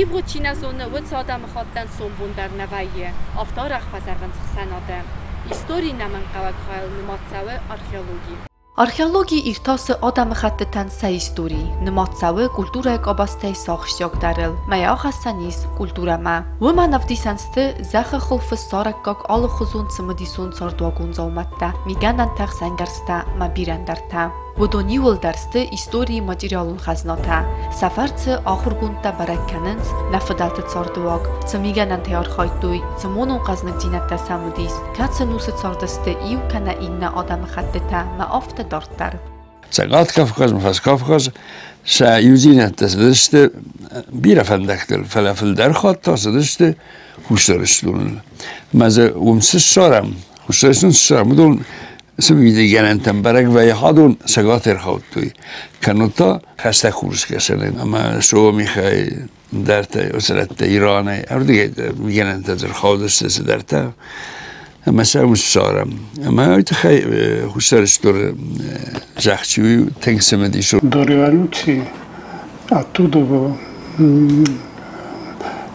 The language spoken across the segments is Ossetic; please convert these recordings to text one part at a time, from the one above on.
ивгъуыд чи нӕ зоны, уыцы адӕмыхаттӕн сомбон дӕр нӕ вӕййы, афтӕ арӕх фӕзӕгъынц хсӕнады. Историйы ӕнӕмӕнгхъӕуӕг хайыл нымад цӕуы археологи. Археологи иртасы адӕмыхӕттытӕн сӕ истори, нымад цӕуы культурӕйы къабӕзтӕй сӕ ахсджиагдӕрыл, мӕ йӕ ахӕссӕн ис культурӕмӕ. Уымӕн ӕвдисӕн сты зӕххы хуылфы ссарӕггаг алыхуызон цымыдисон цардуагон дзаумӕттӕ, мигӕнӕнтӕ, хсӕнгӕрзтӕ мӕ бирӕ ӕндӕртӕ. Уыдон иууылдӕр сты историйы материалон хӕзнатӕ. Сӕ фӕрцы ахуыргондтӕ бӕрӕг кӕнынц нӕ фыдӕлты цардыуаг, цы мигӕнӕнтӕй архайдтой, цы монон хъӕзныгдзинӕдтӕ сӕм уыдис, кӕцы нусы цардысты иу кӕнӕ иннӕ адӕмыхӕттытӕ мӕ афтӕ дарддӕр. Цӕгат Кавказ ӕмӕ Фӕскавказ сӕ иудзинӕдтӕ цыдысты бирӕ фӕндӕгтыл, фӕлӕ фылдӕр хатт та цыдысты Хуссар Ирыстоныл. Ӕмӕ дзы уым цы ссарӕм, Хуссар Ирыстон цы ссарӕм, уыдон цы мидӕггӕнӕнтӕм бӕрӕг вӕййы, адон Цӕгат ӕрхаудтой. Кӕннод та хӕстӕг хурыскӕсӕны ӕмӕ Сомихӕй, ӕндӕртӕ, уыцы Иранӕй, ардыгӕй мигӕнӕнтӕ дзы ӕрхаудысты цыдӕртӕ. Ӕмӕ сӕ уым ссарӕм. Ӕмӕ уый тыххӕй Хуссар Ирыстоны зӕхх чи у, тынг цымыдис у. До революции оттуда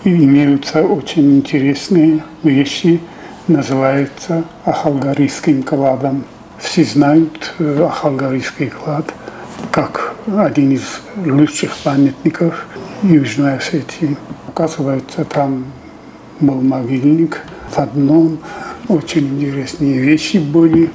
имеются очень интересные вещи, называется Ахалгарийским кладом. Все знают Ахалгарийский клад как один из лучших памятников Южной Осетии. Оказывается, там был могильник с дном, очень интересные вещи были.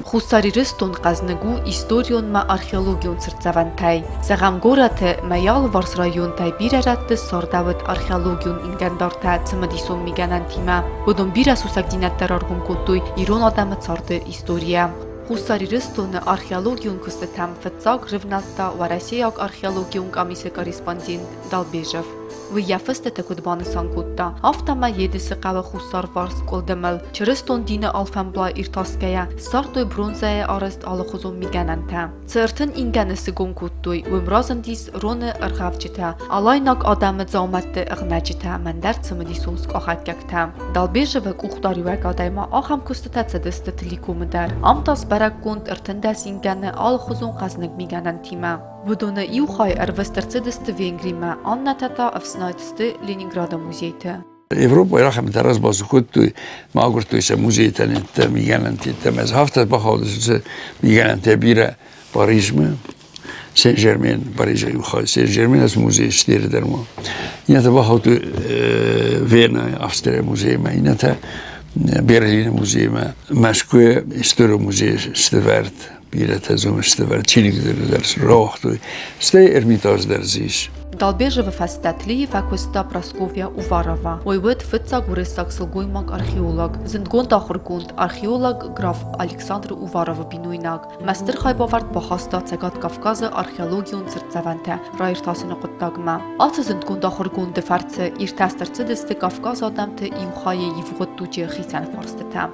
Хуссар Ирыстон хъӕзныг у историон мӕ археологион цыртдзӕвӕнтӕй. Зӕгъӕм, горӕты мӕ йӕ алыварс районтӕй бирӕ рӕтты ссардӕуыд археологион ингӕндартӕ цымыдисон мигӕнӕнтимӕ. Уыдон бирӕ сусӕгдзинӕдтӕ раргом кодтой ирон адӕмы царды историйӕ. Хуссар Ирыстоны археологион куыстытӕм фыццаг рывнӕлдта уӕрӕсейаг археологион къамисы корреспондент Далбежев. Уый йӕ фыстыты куыд банысан кодта, афтӕмӕй Едысы хъӕуы хуссарварс къуылдымыл чырыстон дины алфӕмблай иртасгӕйӕ ссардтой бронзӕйӕ арӕзт алыхуызон мигӕнӕнтӕ. Цы 30 ингӕны сыгом кодтой, уым разындис роны ӕргъӕвджытӕ, алайнаг адӕмы дзаумӕтты ӕгънӕджытӕ ӕмӕ ӕндӕр цымыдисон скъахӕггӕгтӕ. Далбежевы къухдариуӕгадӕй ма ахӕм куыстытӕ цыдысты Тыликомы дӕр. Ам та сбӕрӕггонд 13 ингӕны алыхуызон хъӕзныг мигӕнӕнтимӕ. Уыдоны иу хай ӕрвыст ӕрцыдысты Венгримӕ, аннӕтӕ та ӕфснайд сты Ленинграды музейты. Европӕйы ахӕмтӕ разбалцы кодтой, ма агуырдтой сӕ музейтӕ, мигӕнӕнтӕ. Ӕмӕ дзы афтӕ бахаудысты мигӕнӕнтӕ бирӕ Парижмӕ, Сен-Жермен, Парижы иу хай, Сен-Жермен ацы музей стер дӕр ма. Иннӕтӕ бахаудтой Венӕйы Австрийы музеймӕ, иннӕтӕ Берлины музеймӕ, Мӕскуыйы историон музейы сты вӕрд. Бирӕтӕ дзы сты вӕрд чиныг дӕр рауагътой. Стӕй Эрмитаж дӕр дзы ис. Далбежевы фӕстӕ Тлийы фӕкуыста Прасковья Уварова. Уый уыд фыццаг уырыссаг сылгоймаг-археолог, зындгонд ахуыргонд, археолог граф Александр Уваровы бинойнаг. Мӕ стыр хайбавӕрд бахаста Цӕгат Кавказы археологион цыртдзӕвӕнтӕ раиртасыны хъуыддагмӕ. Ацы зындгонд ахуыргонды фӕрцы иртӕст ӕрцыдысты Кавказы адӕмты иу хайы ивгъуыд дуджы хицӕн фарстытӕ.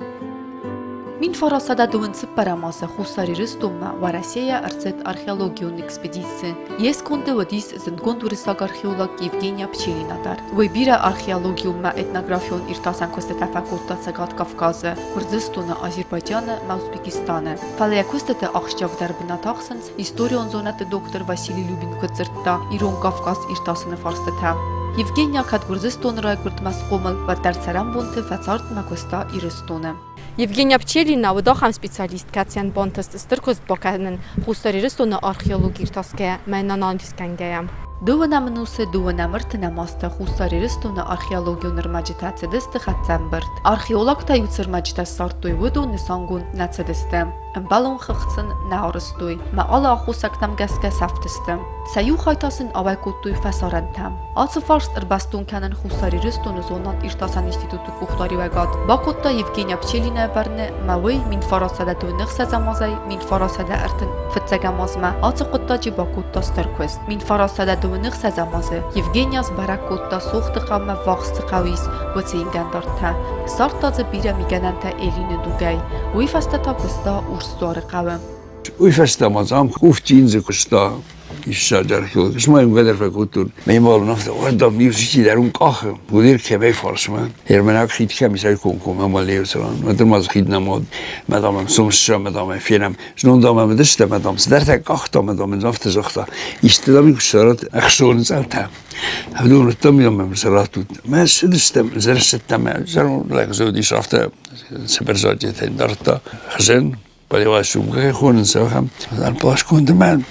1934 азы Хуссар Ирыстонмӕ Уӕрӕсейӕ ӕрцыд археологион экспедици. Йе сконды уыдис зындгонд уырыссаг археолог Евгения Пчелина дӕр. Уый бирӕ археологионмӕ этнографион иртасӕн куыстытӕ фӕкодта Цӕгат Кавказы, Гуырдзыстоны, Азербайджаны ӕмӕ Узбекистаны. Фӕлӕ йӕ куыстыты ахсджиагдӕр бынат ахсынц, историон зонӕдты доктор Василий Любин куыд дзырдта, Ирон Кавказ иртасыны фарстытӕ. Евгения кӕд Гуырдзыстоны райгуырдмӕ схъомыл, уӕддӕр цӕрӕнбонты фӕцардмӕ куыста Ирыстоны. Евгения Пчелина уыд ахӕм специалист, кӕцыйӕн бантыст стыр куыст бакӕнын Хуссар Ирыстоны археологи иртасгӕйӕ ӕмӕ йын анализ кӕнгӕйӕ. Дыууынӕм ӕнусы дыууынӕм ӕртынӕм азты Хуссар Ирыстоны археологион ӕрмӕджытӕ цыдысты хӕццӕмбырд. Археологтӕ иу цы ӕрмӕджытӕ ссардтой, уыдон нысангонд нӕ цыдысты. Ӕмбӕлон хыгъд сын нӕ арӕзтой, мӕ алы аххосӕгтӕм гӕсгӕ сӕфтысты. Сӕ иу хай та сын ауӕй кодтой фӕсарӕнтӕм. Ацы фарст ӕрбӕстон кӕнын Хуссар Ирыстоны зонад-иртасӕн институты къухдариуӕгад бакодта Евгения Пчелинайы бӕрны мӕ уый 1926 азӕй 1935 азмӕ ацы хъуыддаджы бакодта стыр куыст. 1926 азы Евгения сбӕрӕг кодта Сохты хъӕумӕ ввахс цы хъӕу ис, уыцы ингӕндартӕ. Ссардта дзы бирӕ мигӕнӕнтӕ Элины дугӕй. Уый фӕстӕ та куыста Урсдзуары хъӕуы. Уый фӕстӕ ма дзы ам Куфтин дзы куыста. Диссаджы археолог. Ма йын уӕддӕр фӕкодтон. Ме мбал афтӕ, уӕд дам, иу чидӕр уым къахы. Уыдир кӕмӕй фарсмӕ. Ермэнаг хид кӕм ис, комкоммӕ малею цӕуӕн. Мӕ ма хид нӕма уыд. Мӕ дам, ӕм сом ссӕм, мӕ дам, ӕй фенӕм. Знон дам ӕм уыдысты, мӕ дам, цыдӕртӕ къахта, мӕ дам, ын афтӕ загъта. Исты дам, куы ссарат ӕхсоны цъӕлтӕ. Уыдон уыдтам, ӕмӕ сӕ раттут. Мӕ ссыдыстӕм, зӕрсыдтӕм, зӕронд лӕг дзы уыдис, афтӕ цыбыр зачъетӕ дардта. Хызын, полевая сумка хонынц ахӕм. Плашконды мӕ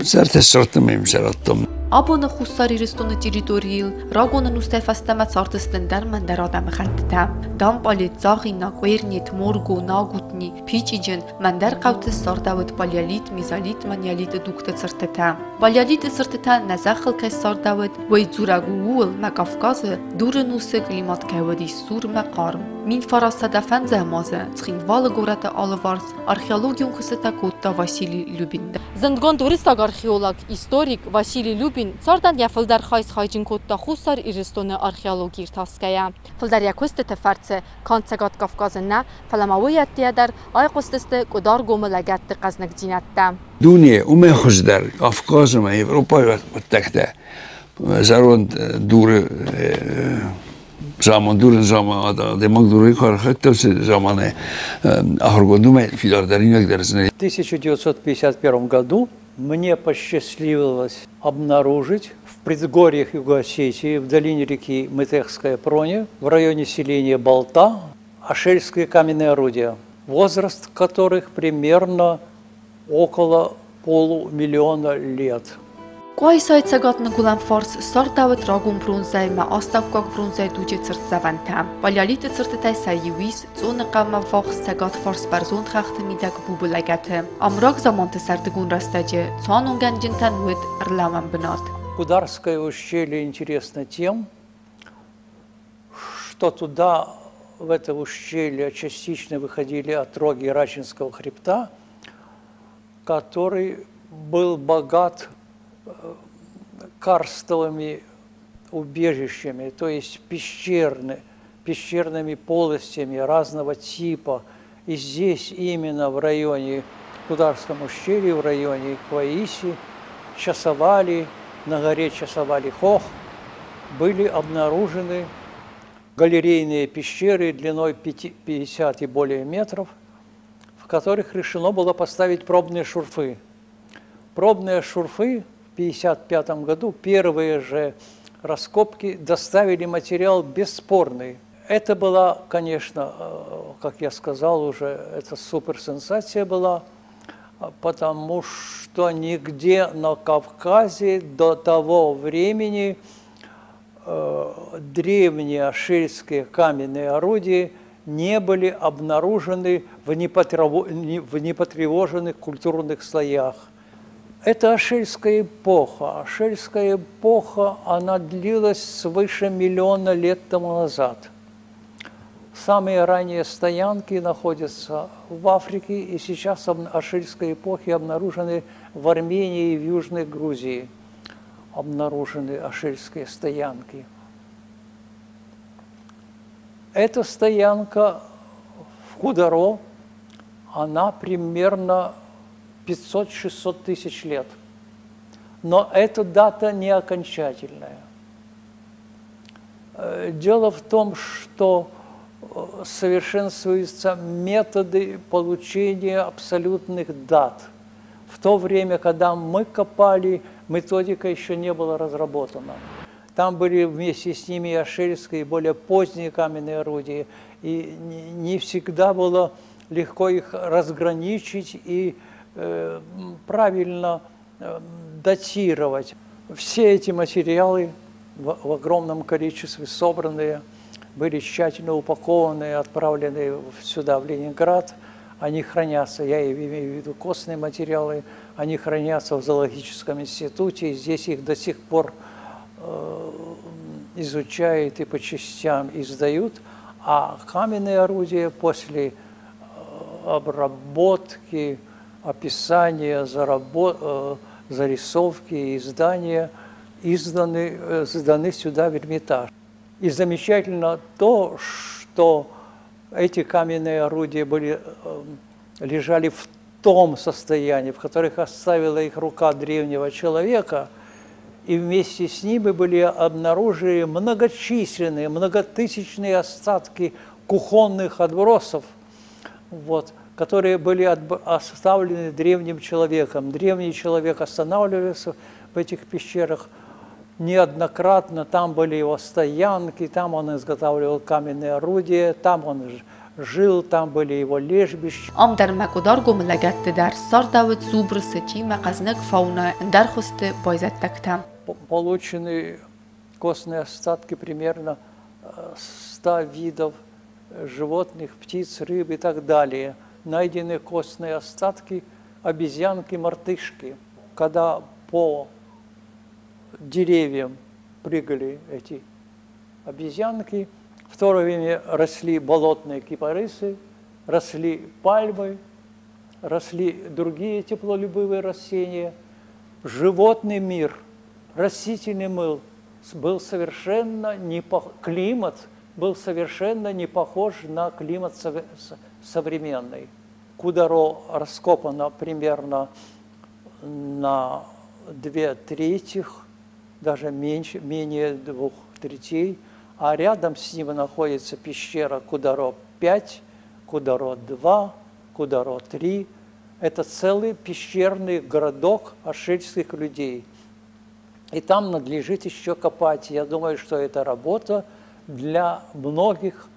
зӕртӕ ссардтам, ӕмӕ сӕ радтам. Абоны Хуссар Ирыстоны территорийыл рагон ӕнустӕй фӕстӕмӕ цардысты ӕндӕр ӕндӕр адӕмыхӕттытӕ. Дампъалет, Дзагъина, Къуернет, Морго, Нагутни, Пичъиджын, мӕндӕр хъӕуты ссардӕуыд палеолит, мезолит, неолиты дугты цыртытӕ. Палеолиты цыртытӕ нӕ зӕххыл кӕй ссардӕуыд, уый дзурӕг у ууыл, мӕ Кавказы дурын усы климат кӕй уыдис сур мӕ хъарм. 1905 азы Цхинвалы горӕты алыварс археологион куыстытӕ кодта Василий Любин. Зындгонд уырыссаг археолог, историк Василий Любин цардӕн йӕ фылдӕр хай схайджын кодта Хуссар Ирыстоны археологи иртасгӕйӕ. Фылдӕр йӕ куыстыты фӕрцы канд Цӕгат Кавказы нӕ, фӕлӕ ма уый ӕддейӕ дӕр айхъуыстысты Къуыдаргомы лӕгӕтты хъӕзныгдзинӕдтӕ. Дуне уымӕй хуыздӕр Кавказ ӕмӕ Европӕйы хъуыддӕгтӕ зӕронд дуры заман дурын заман адӕймаг дурӕй куы архайдта уыцы заманы ахуыргонд уымӕй фидардӕр иннӕгдӕр. В 1951 году мне посчастливилось обнаружить в предгорьях Юго Осетии, в долине реки Мытехская Проня, в районе селения Балта, ашельские каменные орудия, возраст которых примерно около полумиллиона лет. Къуайсайы цӕгат-ныгуылӕн фарс ссардӕуыд рагон бронзӕйы ӕмӕ астӕуккаг бронзӕйы дуджы цыртдзӕвӕнтӕ. Палеолиты цыртытӕй сӕ иу ис Цъоны хъӕумӕ ввахс цӕгат фарс бӕрзонд хӕхты мидӕг Бубы лӕгӕты. Ам рагзаманты сӕрдыгон рӕстӕджы цуанонгӕнджынтӕн уыд ӕрлӕууӕн бынат. Кударское ущелье интересно тем, что туда, в это ущелье, частично выходили отроги Рачинского хребта, который был богат карстовыми убежищами, то есть пещерными полостями разного типа. И здесь именно в районе Кударском ущелье, в районе Кваиси, Часовали, на горе Часовали-Хох были обнаружены галерейные пещеры длиной 50 и более метров, в которых решено было поставить пробные шурфы. Пробные шурфы в 1955 году, первые же раскопки, доставили материал бесспорный. Это была, конечно, как я сказал уже, это суперсенсация была, потому что нигде на Кавказе до того времени древние ашельские каменные орудия не были обнаружены в непотревоженных культурных слоях. Это ашельская эпоха. Ашельская эпоха, она длилась свыше миллиона лет тому назад. Самые ранние стоянки находятся в Африке, и сейчас ашельской эпохи обнаружены в Армении и в Южной Грузии. Обнаружены ашельские стоянки. Эта стоянка в Кударо, она примерно 500-600 тысяч лет. Но эта дата не окончательная. Дело в том, что совершенствуются методы получения абсолютных дат. В то время, когда мы копали, методика еще не была разработана. Там были вместе с ними и ашельские, и более поздние каменные орудия. И не всегда было легко их разграничить и правильно датировать. Все эти материалы в огромном количестве собранные, были тщательно упакованы, отправлены сюда, в Ленинград. Они хранятся, я имею в виду костные материалы, они хранятся в зоологическом институте, и здесь их до сих пор изучают и по частям издают. А каменные орудия после обработки, описания, зарисовки и издания сданы сюда, в Эрмитаж. И замечательно то, что эти каменные орудия лежали в том состоянии, в которых оставила их рука древнего человека, и вместе с ними были обнаружены многочисленные, многотысячные остатки кухонных отбросов, вот, которые были оставлены древним человеком. Древний человек останавливался в этих пещерах неоднократно, там были его стоянки, там он изготавливал каменные орудия, там он жил, там были его лежбища. Ам дӕр ма Къуыдаргомы лӕгӕтты дӕр ссардӕуыд зубры, сычъи мӕ хъӕзныг фаунӕ, ӕндӕр хуызты байзӕддӕгтӕ. Получены костные остатки примерно 100 видов животных, птиц, рыб и так далее. Найдены костные остатки обезьянки-мартышки. Когда по деревьям прыгали эти обезьянки, в то время росли болотные кипарисы, росли пальмы, росли другие теплолюбивые растения. Животный мир, растительный мир был совершенно не климат был совершенно не похож на климат современный. Кударо раскопано примерно на 2/3, даже меньше, менее 2/3, а рядом с ним находится пещера Кударо-5, Кударо-2, Кударо-3. Это целый пещерный городок ашельских людей. И там надлежит еще копать. Я думаю, что это работа для многих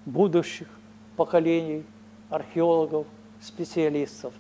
будущих поколений археологов, специалистов.